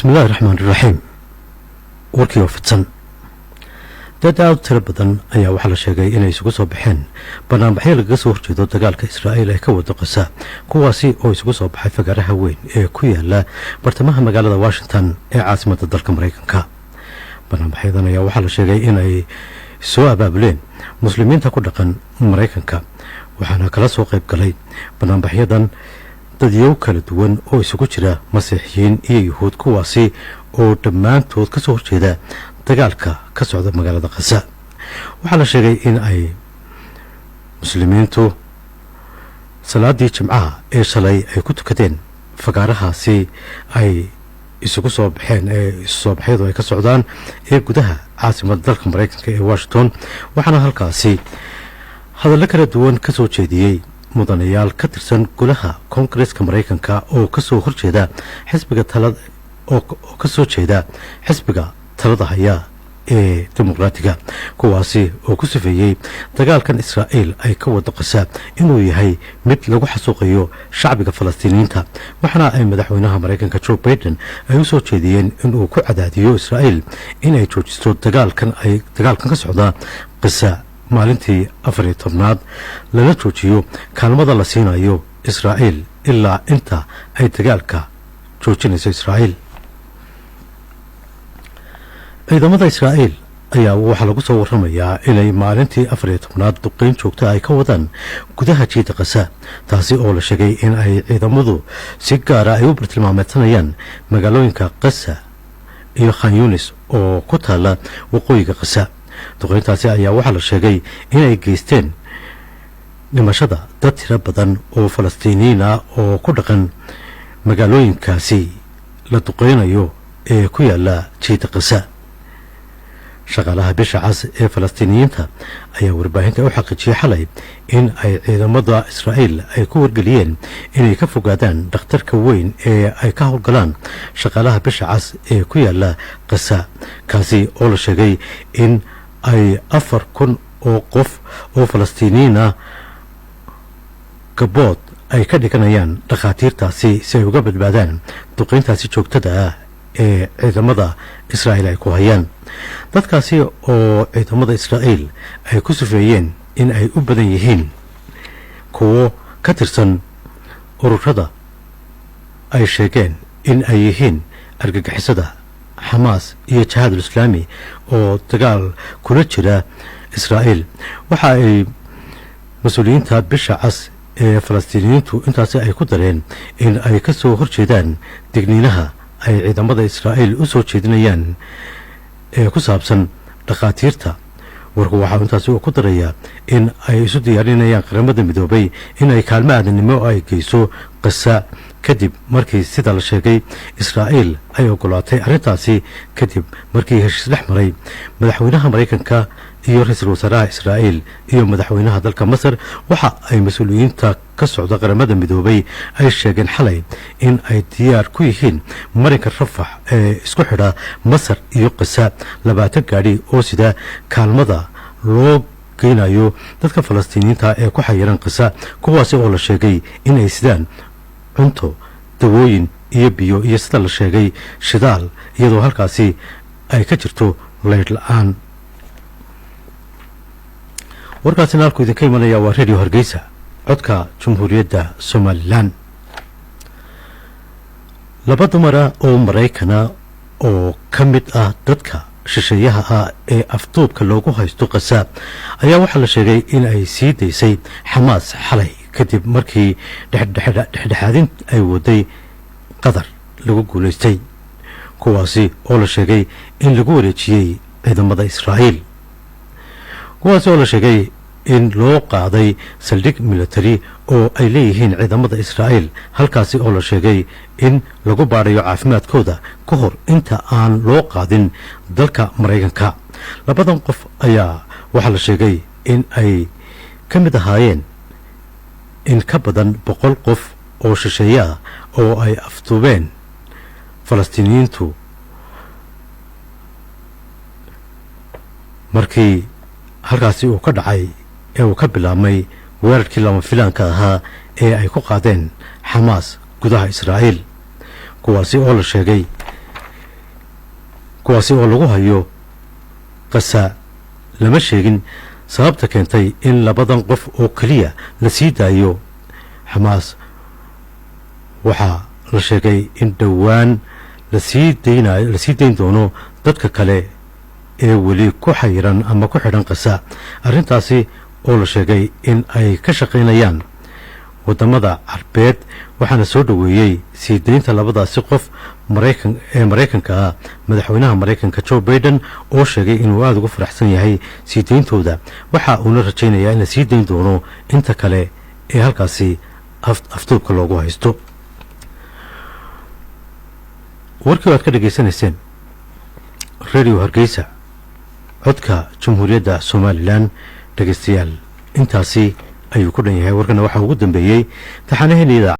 Bismillahi raxmaan iraxiim. Warkii oo fidsan. Dad aad u tiro badan ayaa waxaa la sheegay inay isugu soo baxeen banaanbaxyo lagaga soo horjeedo dagaalka Israa'iil ay ka wado Qasa, kuwaasi oo isugu soo baxay fagaaraha weyn ee ku yaala bartamaha magaalada Washington ee caasimadda dalka Maraykanka. Banaanbaxyadan ayaa waxaa la sheegay inay soo abaabuleen Muslimiinta ku dhaqan Maraykanka, waxaana kala soo qayb galay banaanbaxyadan dadyow kala duwan oo isugu jira Masiixiyiin iyo Yuhuud, kuwaasi oo dhammaantood ka soo horjeeda dagaalka ka socda magaalada Khasa. Waxaa la sheegay in ay Muslimiintu salaadii Jimcaha ee shalay ay ku tukadeen fagaarahaasi ay isugu soo baxeen ee isu soo baxyadu ay ka socdaan ee gudaha caasimadda dalka Maraykanka ee Washington, waxaana halkaasi hadallo kala duwan ka soo jeediyey mudanayaal ka tirsan golaha Koongareska Maraykanka oo kasoo horjeeda xisbiga talada oo ka soo jeeda xisbiga talada haya ee Dimuqraatiga, kuwaasi oo ku sifeeyey dagaalkan Israa'iil ay ka wado Qasa inuu yahay mid lagu xasuuqayo shacbiga Falastiiniyiinta, waxaana ay madaxweynaha Maraykanka Joe Biden ay u soo jeediyeen inuu ku cadaadiyo Israa'iil inay joojisto dagaalkan ay dagaalkan ka socda Qasa maalintii 14aad, lala joojiyo kaalmada la siinayo Israa'iil ilaa inta ay dagaalka joojinayso Israa'iil. Ciidamada Israa'iil ayaa waxaa lagu soo warramayaa inay maalintii 14aad duqeyn joogta ay ka wadaan gudaha Jiida Qasa, taasi oo la sheegay in ay ciidamadu si gaara ay u bartilmaameedsanayaan magaalooyinka Qasa iyo Khan Yunis oo ku taala waqooyiga Qasa. Duqeyntaasi ayaa waxaa la sheegay inay geysteen dhimashada dad tiro badan oo Falastiiniyiin ah oo ku dhaqan magaalooyinkaasi la duqeynayo ee ku yaala Jiida Qasa. Shaqaalaha Bisha Cas ee Falastiiniyiinta ayaa warbaahinta u xaqiijiyey xalay in ay ciidamada Israa'iil ay ku wargeliyeen inay ka fogaadaan dhakhtarka weyn ee ay ka howlgalaan shaqaalaha Bisha Cas ee ku yaala Qasa, kaasi oo la sheegay in ay 4000 oo qof oo Falastiiniyiin ah gabood ay ka dhiganayaan dhakhaatiirtaasi si ay uga badbaadaan duqeyntaasi joogtada ah ee ciidamada Israa'iil ay ku hayaan dadkaasi, oo ciidamada Israa'iil ay ku sifeeyeen in ay u badan yihiin kuwo ka tirsan ururada ay sheegeen in ay yihiin argagixisada Xamaas iyo Jihaadul Islaami oo dagaal kula jira Israa'iil. Waxa ay mas-uuliyiinta Bisha Cas ee Falastiiniyiintu intaasi ay ku dareen in ay ka soo horjeedaan digniinaha ay ciidamada Israa'iil u soo jeedinayaan ee ku saabsan dhakhaatiirta. Warku waxaa intaasi uu ku darayaa in ay isu diyaarinayaan Qaramada Midoobay in ay kaalmo aadanimo ay geyso Qasa, kadib markii, sida la sheegay, Israa'iil ay ogolaatay arrintaasi, kadib markii heshiis dhex maray madaxweynaha Maraykanka iyo ra-iisul wasaaraha Israa'iil iyo madaxweynaha dalka Masar. Waxa ay mas-uuliyiinta ka socda Qaramada Midoobay ay sheegeen xalay in ay diyaar ku yihiin marinka Rafax ee isku xidha Masar iyo Qasa 20 gaadhi oo sida kaalmada loo geynayo dadka Falastiiniyiinta ee ku xayiran Qasa, kuwaasi oo la sheegay in ay sidaan cunto, dawooyin iyo biyo iyo, sida la sheegay, shidaal, iyadoo halkaasi ay ka jirto leydh la-aan. Warkaasina halkuu idinka imanaya waa Radio Hargeysa, codka Jamhuuriyadda Somalilan. Laba dumara oo Maraykana oo ka mid ah dadka shisheeyaha ah ee afduubka loogu haysto Qasa ayaa waxaa la sheegay in ay sii daysay Xamaas xalay, kadib markii dhexdhexaadin ay waday Qatar lagu guulaystay, kuwaasi oo la sheegay in lagu wareejiyey ciidamada Israa'iil, kuwaasi oo la sheegay in loo qaaday saldhig military oo ay leeyihiin ciidamada Israa'iil, halkaasi oo la sheegay in lagu baadhayo caafimaadkooda ka hor inta aan loo qaadin dalka Maraykanka. Labadan qof ayaa waxaa la sheegay in ay ka mid ahaayeen in ka badan 100 qof oo shisheeye ah oo ay afduubeen Falastiiniyiintu markii halkaasi uu ka dhacay ee uu ka bilaabmay weerarkii lama filaanka ahaa ee ay ku qaadeen Xamaas gudaha Israa'iil, kuwaasi oo la sheegay Kuwaasi oo lagu hayo Qasa. Lama sheegin sababta keentay in labadan qof oo keliya la sii daayo. Xamaas waxaa la sheegay in dhowaan lasii daynayo, lasii dayn doono dadka kale ee weli ku xayiran ama ku xidhan Qasa, arrintaasi oo la sheegay in ay ka shaqaynayaan waddamada Carbeed. Waxaana soo dhoweeyey sii daynta labadaasi qof Maraykan ee Maraykanka ah madaxweynaha Maraykanka Joe Biden, oo sheegay inuu aada ugu faraxsan yahay sii dayntooda. Waxa uuna rajaynayaa in la sii dayn doono inta kale ee halkaasi afduubka loogu haysto. Warkii aad ka dhegaysanayseen Radio Hargeysa, codka Jamhuuriyadda Somalilan, dhegeystayaal, intaasi ayuu ku dhan yahay. Warkana waxaa ugu dambeeyey taxanaheennida.